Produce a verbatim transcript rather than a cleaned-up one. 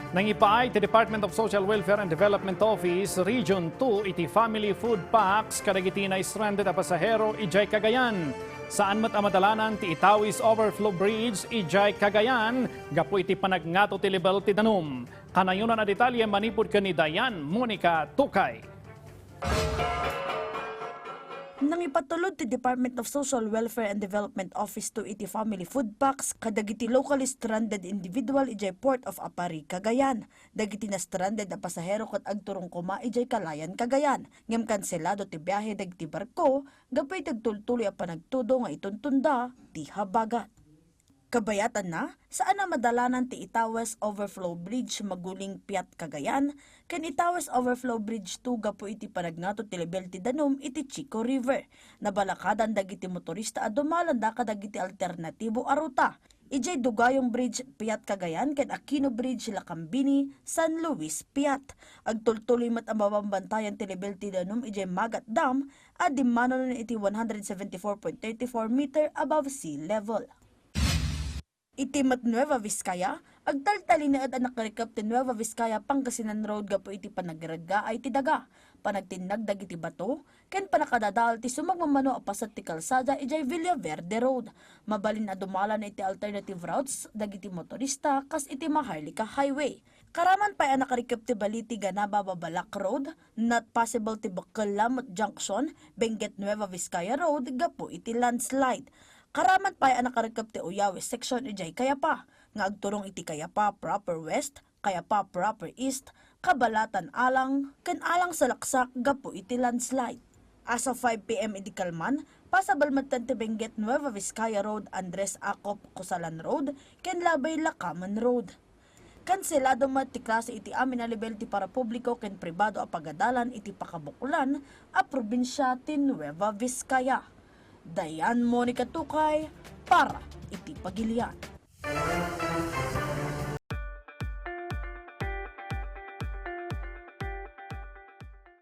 Nangipaay ti Department of Social Welfare and Development Office Region two iti family food packs kadagiti na-stranded a pasahero idiay Cagayan. Saan met a madalanan ti Itawis Overflow Bridge idiay Cagayan gapu iti panagngato ti lebel ti danum. Kanayonan a detalye manipud ken ni Dayan Monica Tukay. Nangipatulod ti Department of Social Welfare and Development Office two iti family food packs kadagiti locally stranded individual idiay Port of Aparri, Cagayan. Dagiti na-stranded a pasahero ket agturong koma idiay Calayan, Cagayan, ngem kanselado ti biahe dagiti barko gapu iti agtultuloy a panagtudo nga ituntonda ti habagat. Kabayatanna, saan a madalanan ti Itawis Overflow Bridge Maguling Piat Cagayan ken Itawis Overflow Bridge two gapu iti panagngato ti lebel ti danum iti Chico River. Nabalakadan dagiti motorista a dumalanda kadagiti alternatibo a ruta. Idiay Dugayong Bridge, Piat Cagayan ken Aquino Bridge, Lacambini, San Luis, Piat. Agtultuloy met a mabambantayan ti lebel ti danum idiay Magat Dam a dimmanon iti one hundred seventy-four point thirty-four meter above sea level. Iti met Nueva Vizcaya, agtaltalinaed a nakarikep ti Nueva Vizcaya Pangasinan Road gapu iti panagreggaay ti daga, panagtinnag dagiti bato, ken panakadadael ti sumagmamano a paset ti kalsada idiay Villaverde Road. Mabalin a dumalan iti alternative routes dagiti motorista kas iti Maharlika Highway. Karaman pay a nakarikep ti baliti Ganaba Babalak Road, not possible ti Bekel Lamut Junction, Benguet Nueva Vizcaya Road gapu iti landslide. Karaman pay a nakarikep ti Uyawe section idiay Cayapa, nga agturong iti Cayapa Proper West, Cayapa Proper East, Kabalatan Alang, ken Alang Salaksak gapu iti landslide. As of five P M idi kalman, pasabal metten ti Benguet Nueva Vizcaya Road, Andres Acop Cosalan Road, ken Labay Lacaman Road. Kanselado met ti klase iti amin a lebel ti parapubliko ken pribado a pagadalan iti pakabuklan a probinsya ti Nueva Vizcaya. Dayan Monica Tukay para iti Pagilian.